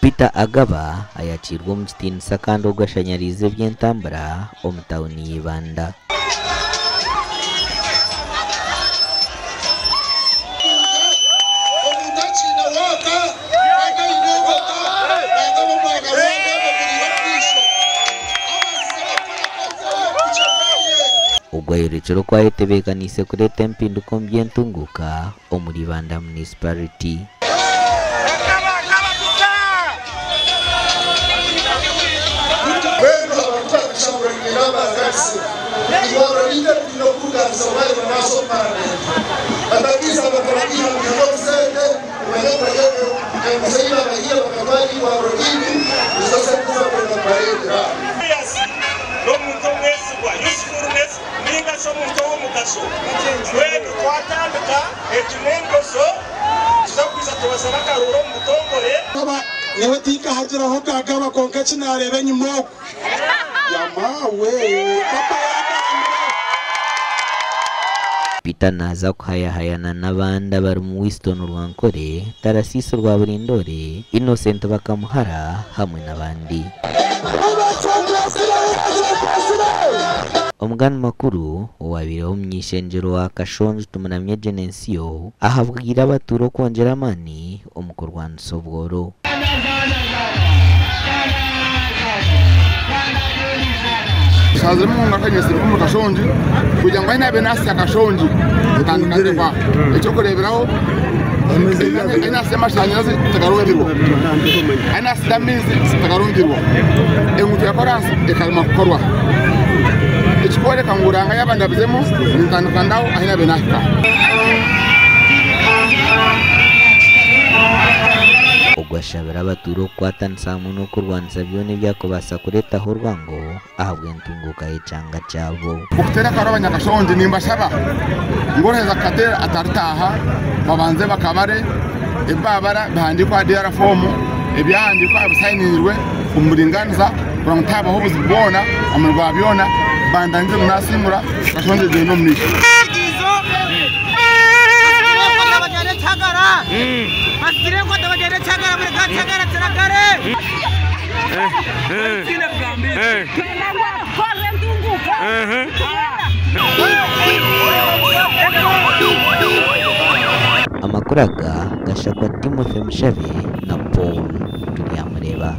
Peter Agaba ayakiirwe omu kitiinisa kandi ogwo ashanyariize eby'entambura omu tauni ya Ibanda. Omuntu akiine waaka kandi aine enkota nagaba omwana wange amuguriire omu maisho abaasize bakora konvoyi y'okukye bweye. Ogwo ayorekire oku ayetebeekaniise kureeta empinduka omu by'entunguuka omuri Ibanda Munisiparite. Mbwenu abantu akashamura n'abagarisi ibaro rite kuruganisa bari maaso paramenti batakiza bakora ihambiro sente omanye abahiya bakatwara ibaro rindi izo sente zakwenda kubareetera. N'omuntu omwesigwa usefulness ninga shi omuntu ow'omugasho. Mbwenu twatandika egi n'engozo tuza kwija tubasaba akaruuru omu butongore. Nyowe tinkahagiraho gagaba, kwonka eki naareeba enyima oku yamaawe papa yagambire. Peter naaza kuhayahayana n'abandi abarimu Winston Rwankore, Tarasisi Rwaburindore, Innocent Bakamuhara hamwe n'abandi. Omugani makuru owabaireho omuny'eishengyero wa Kashongi Tumuramye Genensio ahabwire abatuura okwongyera amaani omu kurwanisa obworo. Nshaziremu ngu akanyesire omu Kashongi kugira ngu ahi naabaire naasya Kashongi etandika ekyokureeberaho ahi naasya amashanyarazi tigarungirwa, ahi naasya amaizi tigarungirwa, enguuto ya koraasi ekarema kukorwa, ekikworeka ngu Ruhanga yaaba andabizemu nintandika ndaho ahi naabaire naahika. Ogwo ashabire abatuura okukwatanisa hamwe n'okurwanisa byona ebyakubaasa kureetaho orwango ahabw'entunguuka y'ekyanga kyabo. Okuteera akaru abanyakashongi nimbashaba ngu oriheza kukateera ataritaaha, babanze bakabare ebi babara bihandiikwe aha DR form, ebyahandiikwa bisayinirwe omu buringaaniza kugira ngu tihabaho obuzibu bwona omu rwa byona bandangize ngu nasiimura Kashongi egyende omu maisho. Amakuru aga gashakwa Timothy Mushabe na Paul Turyamureeba.